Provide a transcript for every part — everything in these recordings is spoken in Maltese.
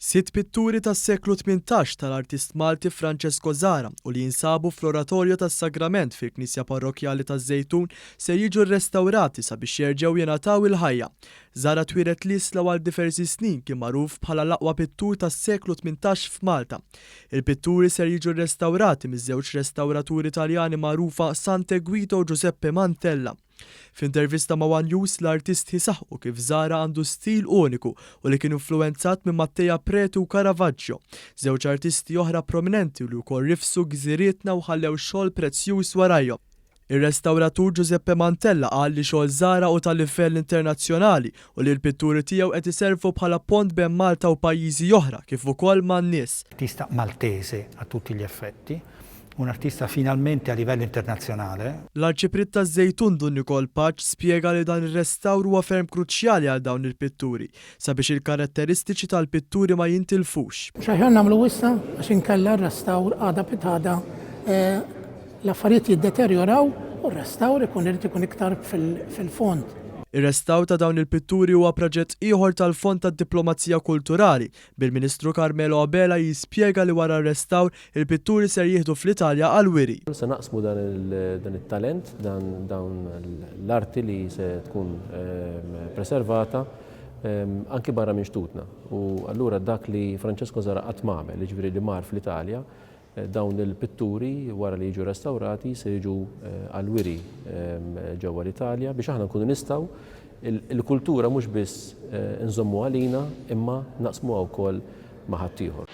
Sitt pitturi tas-seklu 18 tal-artist Malti Francesco Zahra u li jinsabu fl-Oratorio tas-Sagrament fil-Knisja Parrokkjali taż-Żejtun ser jiġu rrestawrati sabiex jerġgħu jingħataw il-ħajja. Zahra twieled l-Isla u għal diversi snin kien magħruf bħala l-aqwa pittur tas-seklu 18 f'Malta. Il-pitturi ser jiġu rrestawrati miż-żewġ restawraturi Taljani magħrufa Sante Guido u Giuseppe Mantella. F'intervista ma' one News, l-artisti saħqu kif Zahra għandu stil uniku u li kien influwenzat minn Mattea Preti u Caravaggio, żewġ artisti oħra prominenti li wkoll rifsu gżirietna u ħallew xogħol prezzjuż warajhom. Ir-restawratur Giuseppe Mantella qal li xogħol Zahra hu ta' livell internazzjonali u li l-pitturi tiegħu qed iservu bħala pont bejn Malta u pajjiżi oħra kif ukoll man-nies. Artista maltese a tutti gli effetti. Un artista finalmente a livello internazzjonale. L-Arċipriet taż-Żejtun Dun Nikol Pace spjega li dan ir-restawr huwa ferm kruċjali għal dawn il-pitturi, sabiex il-karatteristiċi tal-pitturi ma jintilfux. Mhux aħjar nagħmlu issa għax inkella r-restawr għada pitgħada l-affarijiet jiddeterjoraw u r-restawr ikun irid ikun iktar fil-fond. Ir-restawr ta' dawn il-pitturi huwa proġett ieħor tal-Fond tad-Diplomazija Kulturali Bil-Ministru Carmelo Abela jispjega li wara r-restawr, il-pitturi ser jieħdu fl-Italja għall-wiri. Se naqsmu dan it-talent, dawn l-arti li se tkun preservata anki barra minn xtutna. U allura dak li Francesco Zahra qatt m'għamel, jiġifieri li mar fl-Italja, Dawn il-pitturi wara li jiġu restawrati se jiġu għall-wiri ġewwa l-Italja biex aħna nkunu nistgħu il-kultura mhux biss inżommuha għalina imma naqsmuha wkoll ma' ħaddieħor.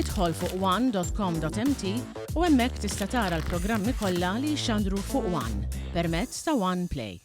Idħol fuq one.com.mt u hemmhekk tista' tara l-programmi kollha li jixxandru fuq One permezz ta' One Play.